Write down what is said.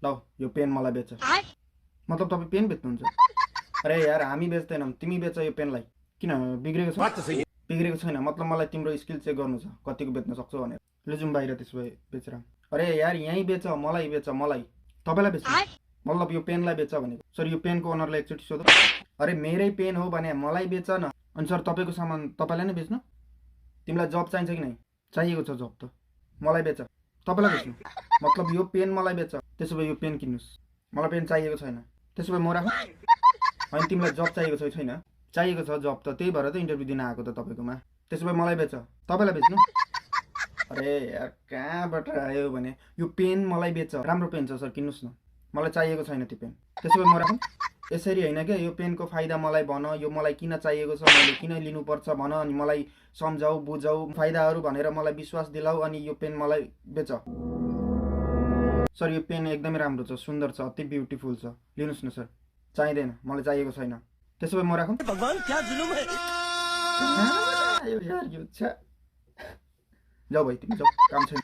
ल यो पेन मलाई बेच। मतलब तपाईँ पेन बेच्नुहुन्छ? अरे यार हामी बेच्दैनौँ, तिमी बेच यो पेनलाई। किन बिग्रेको छ? बिग्रेको छैन, मतलब मलाई तिम्रो स्किल चेक गर्नु छ कतिको बेच्न सक्छौ भनेर। ल जाउँ बाहिर त्यसो भए बेचेर। अरे यार यहीँ बेच, मलाई बेच, मलाई। तपाईँलाई बेच, मतलब यो पेनलाई बेच भनेको। सर यो पेनको ओनरलाई एकचोटि सोध। अरे मेरै पेन हो भने मलाई बेच न। अनि सर तपाईँको सामान तपाईँलाई नै बेच्नु? तिमीलाई जब चाहिन्छ कि नै? चाहिएको छ जब त मलाई बेच। तपाईँलाई बेच्नु मतलब यो पेन मलाई बेच। त्यसो भए यो पेन किन्नुहोस्। मलाई पेन चाहिएको छैन। त्यसो भए म राखौँ? होइन तिमीलाई जब चाहिएको छ छैन? चाहिएको छ जब त, त्यही भएर त इन्टरभ्यू दिन आएको त तपाईँकोमा। त्यसो भए मलाई बेच, तपाईँलाई बेच्नु? अरे यार कहाँबाट आयो भने यो पेन मलाई बेच, राम्रो पेन छ सर किन्नुहोस् न। मलाई चाहिएको छैन त्यो पेन। त्यसो भए म राखौँ? यसरी होइन क्या, यो पेनको फाइदा मलाई भन, यो मलाई किन चाहिएको छ, मैले किन लिनुपर्छ भन, अनि मलाई सम्झाऊ बुझाऊ फाइदाहरू भनेर मलाई विश्वास दिलाऊ, अनि यो पेन मलाई बेच। सर यो पेन एकदमै राम्रो छ, सुन्दर छ, अति ब्युटिफुल छ, लिनुहोस् न सर। चाहिँदैन, मलाई चाहिएको छैन। त्यसो भए म राखौँ? भगवान क्या जुलुम है। आयो यार यो छ। जाऊ भाइ तिमी जाऊ, काम छैन।